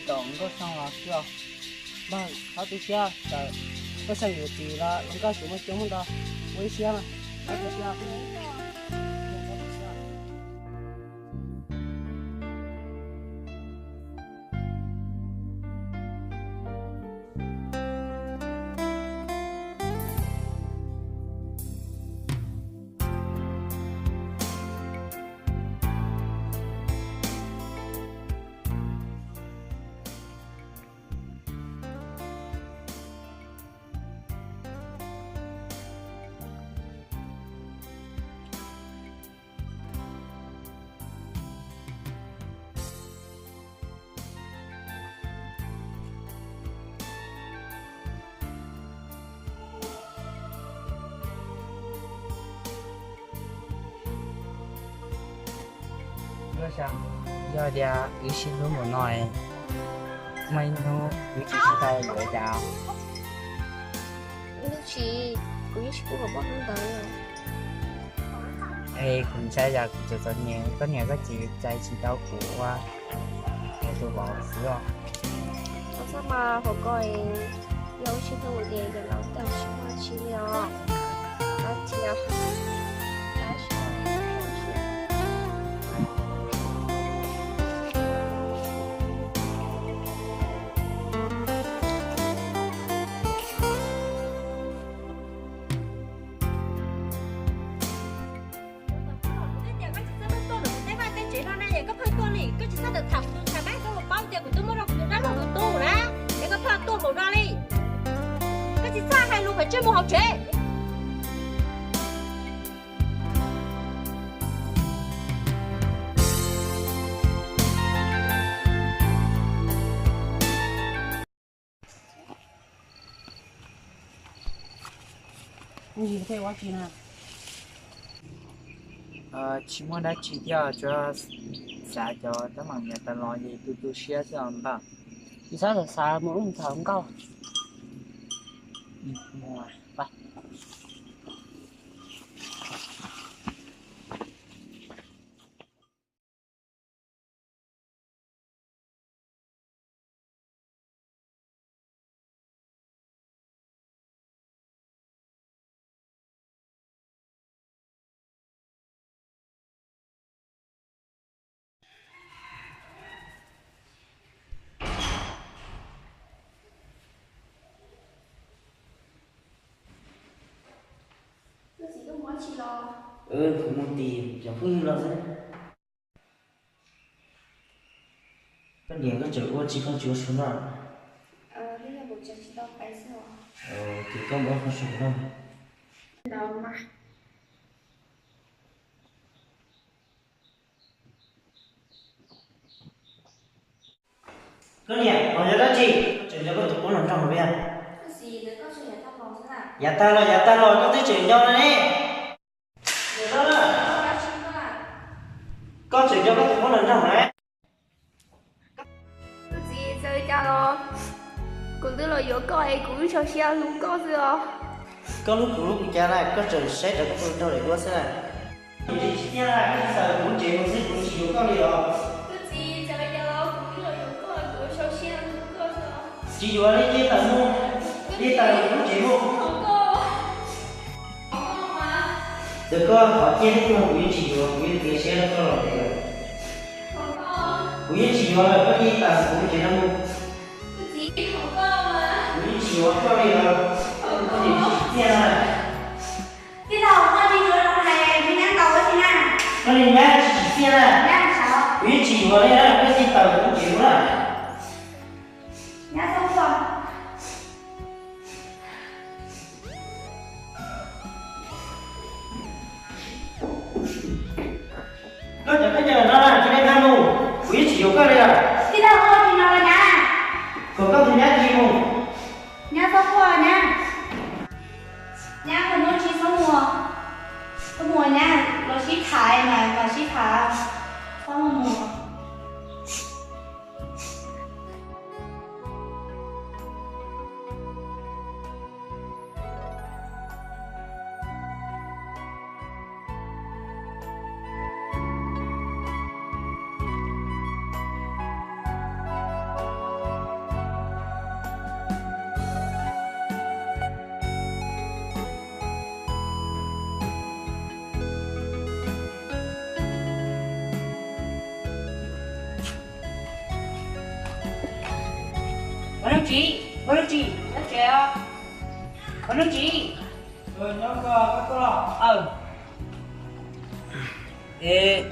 Tom nkauj xyoo los xwb os. Npawg, txhob tu siab, txawm koj xyaum yuav txiv los luag nkauj tsis muaj coob muaj ntau, ua ib siab mas. Txhob tu siab. Yog tias wb sib hlub npaum no, muaj ib hnub wb tsis sib tau yuav cas? Ib hnub tsis, kuv yeej tsis pub kom muaj hnub ntawd. Es kuv ntshai yog kuv tseem txom nyem, koj niam koj txiv cais tsis tau kuv ua tus vauv xwb os. Txhob mas, hauv ko yog wb sib hlub tias yog lawv tej tsis muaj dab tsi li os. Lawv thiaj Koj tsis txhob tuaj ntawm kuv tej vaj tej tsev no na, es koj pheej tuaj li, koj tsis txhob tawm tham kuv tus ntxhais pab koj puas paub tias kuv twb muab rau kuv tus dab laug tus tub na, es koj pheej tuaj npaum no li. Koj tsis txhob hais lus phem tsej muag hauv tsev. Tsis muaj dab tsi thiab, tsuas xav cov teeb meem yav tas los es tu tu siab xwb os npawg. Tsis txhob xav xav, mus wb mus tham hluas nkauj. Koj txiv, koj mus ua tsi los? Kuv mus tim cov phooj ywg los xwb. Koj niam, koj tseem ua tsi koj tsis ua su noj? Ces koj mus ua qhov su noj. Koj niam, koj yog dab tsi? Koj tseem nco koj tus qub hluas nraug no thiab? Yav tag los yav tag los koj twb tseem nco no ne. Koj tseem nco koj tus qub hluas nraug na. Tus txiv, txawm li cas los kuv twb los yuav koj es kuv wb txhua siab hlub koj xwb os. Koj hlub kuv hlub kuv cas na, koj tseem saib rawv koj tus hluas nraug daim duab xwb na. Kuv tsis txiaj na, koj tsis tawm kuv lub tsev mus xwb kuv tsis yuav koj li os. Tus txiv, txawm li cas los kuv twb los yuav koj, kuv wb txhua siab hlub koj xwb os. Tsis yuav li, cia li tawm mus, cia li tawm kuv lub tsev mus. Txawm koj thov ciaj thiab tuag kuv yeej tsis yuav, kuv yeej tiav siab rau koj los tiag. Kuv yeej tsis yuav lawm, koj cia li tawm kuv lub tsev no mus. Kuv yeej tsis yuav koj li os, koj niam tsis txiaj na. Tij laug, koj tsis yuav los hais me nyab ntau ua tsi na? Koj li nyab tsis txiaj na. Nyab, kuv yeej tsis yuav li na, koj cia li tawm kuv lub tsev mus na. Nyab txhob quaj. Koj cov khaub ncaws no na cia li nqa mus, kuv yeej tsis yuav koj li lawm. Tij laug, koj tsis no los nyab. Kom koj tus nyab cia li mus. Nyab txhob quaj nyab. Nyab, koj hnub tsis txhob mus, txhob mus nyab, los sib tham mas, mas sib tham, txhob mus. Nuj Tsis, Nuj Tsis, Nuj Tsis, Nuj Tsis. Es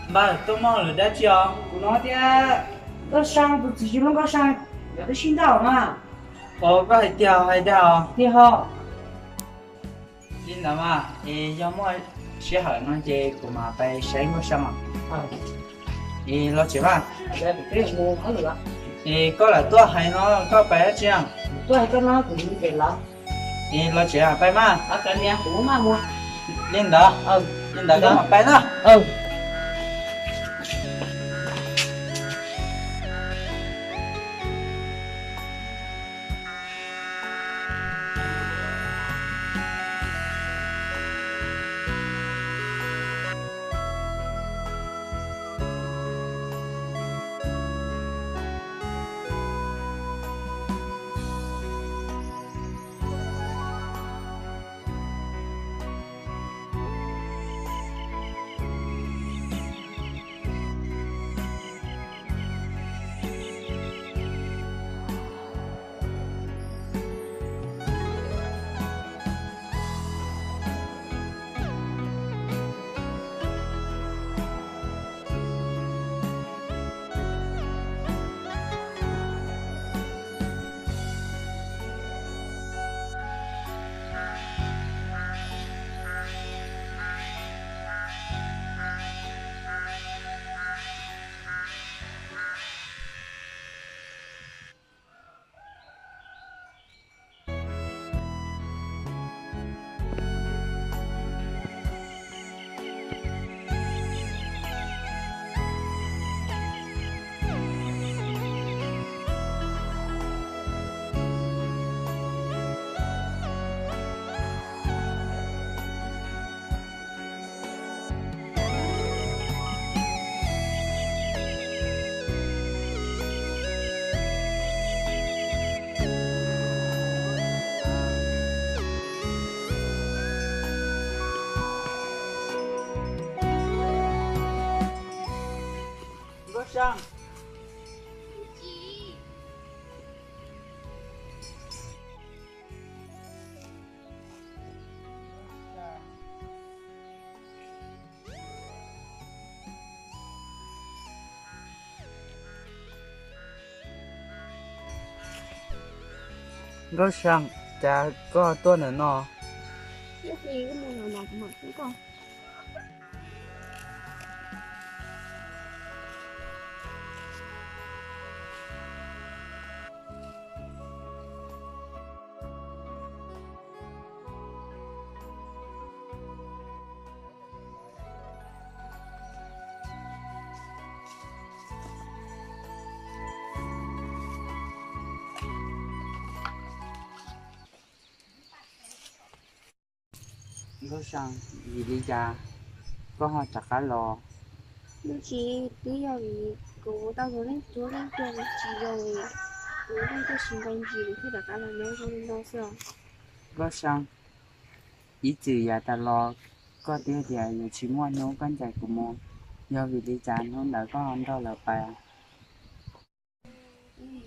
npawg tuaj muaj hauj lwm dab tsi os? Kuv hnov tias Nkauj Sa, tus txiv tsis muaj Nkauj Sa, twb sib nrauj mas. Ua koj hais tiag hais dag os? Tiag ho. Li ntawd mas es yog muaj sij hawm no ces kuv mam pais saib Nkauj Sa os. Es los tsev mas. Es koj lam tuaj hais no koj pais dab tsi? Es los tsev pais mas. Li ntawd, li ntawd koj mam pais na. Nkauj Sa. Nkauj Sa, cas koj tuaj ntawm no? Nkauj Sa, vim li cas koj ho rov qab los? Nuj Tsis, twb yog vim kuv tau tus neeg tuag leej twg tsis zoo, kuv yeej tuaj tsis nco ntsis, kuv thiaj rov qab los nyob zoo li no xwb os. Nkauj Sa, ib txwm yav tas los koj twb tias yuav tsis muaj hnub koj ncaim kuv mus, yog vim li cas hnub ntawd koj ho nrog lawv pais?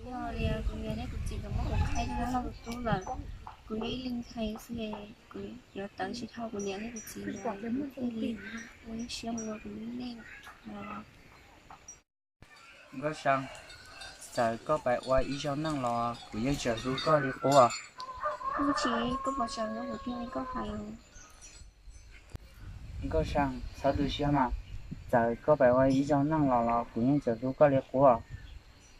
Yog li kuv niam thiab kuv txiv nkawd muab kuv qhaib rau lawv tus tub lawm, kuv yog ib leeg ntxhais xwb, kuv yuav tawv tsis dhau kuv niam thiab kuv txiv nkawd, kuv thiaj li ua ib siab mus ua kuv lub neej no. Nkauj Sa, txawm koj pais ua ib zaug neej los kuv yeej tseem hlub koj li qub. Nuj Tsis, koj puas tseem hlub kuv tiag li koj hais? Nkauj Sa, txhob tu siab mas, txawm koj pais ua ib zaug neej los los kuv yeej tseem hlub koj li qub.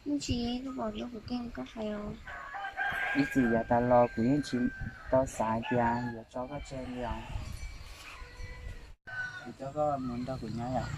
Nuj Tsis, koj puas hlub kuv tiag li koj hais os? Ib txwm yav tas los kuv yeej tsis tau xav hais tias yuav tso koj tseg li os. Kuv coj koj mus nrog kuv nyob yom.